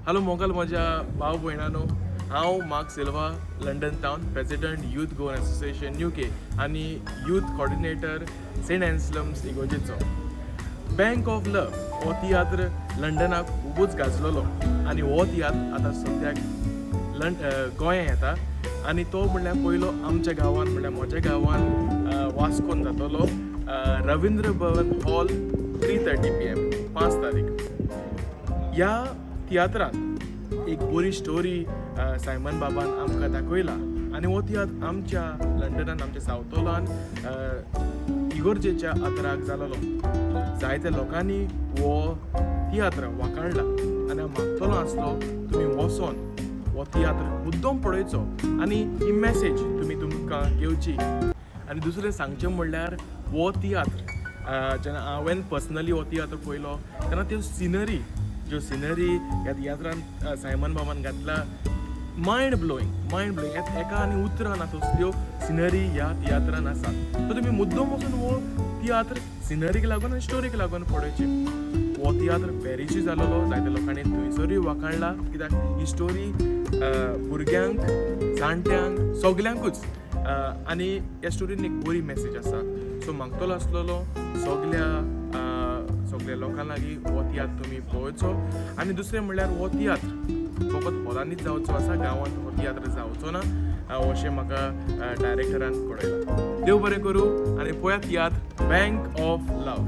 Hello Mughal म्हज्या भाव भयणानो, हांव mark Silva, London town president, youth Goan association UK आनी यूथ कॉर्डिनेटर सेंट एन्सलम्स इगोजेचो. बँक ऑफ लव हो तियात्र लंडनाक खुबूच गाजलेलो आनी हो तियात्र आतां सद्याक गोंया येता आनी तो म्हणल्यार पयलो आमच्या गांवान, म्हणल्यार म्हज्या गांवान वास्कोन जातलो, रविंद्र भवन हॉल, 3:30 PM, 5 तारीख. ह्या तियात्रान एक बरी स्टोरी सायमन बाबान आमकां दाखयला आनी हो तियात्र आमच्या लंडनान, आमच्या सावथॉलान इगोर्जेच्या आत्राक जालोलो. जायत्या लोकांनी हो तियात्र वाखाणला आनी हांव मागतलो आसलो, तुमी वचोन हो तियात्र मुद्दम पळयचो आनी ही मॅसेज तुमी तुमकां घेवची. आनी दुसरें सांगचें म्हणल्यार, हो तियात्र जेन्ना हांवें पर्सनली हो तियात्र पळयलो तेन्ना त्यो सिनरी, ज्यो सिनरी ह्या तियात्रान सायमन बाबान घातला, मायंड ब्लोईंग, मायंड ब्लोईंग. एका आनी उतरां ना तसल्यो सिनरी ह्या तियात्रान आसात. सो तुमी मुद्दम वचून हो तियात्र सिनरीक लागून आनी स्टोरीक लागून पळोवची. हो तियात्र पॅरिसूय जालोलो, जायत्या लोकांनी थंयसरूय वाखाणला, कित्याक ही स्टोरी भुरग्यांक, जाणट्यांक, सगल्यांकूच आनी ह्या स्टोरीन एक बरी मॅसेज आसा. सो मागतलो आसलेलो सगल्या लोकां लागीं, हो तियात्र तुमी पळोवचो. आनी दुसरें म्हणल्यार, हो तियात्र फकत हॉलांनीच जावचो आसा, गांवांत हो तियात्र जावचो ना अशें म्हाका डायरेक्टरान कळयलां. देव बरें करूं आनी पळयात तियात्र बँक ऑफ लव.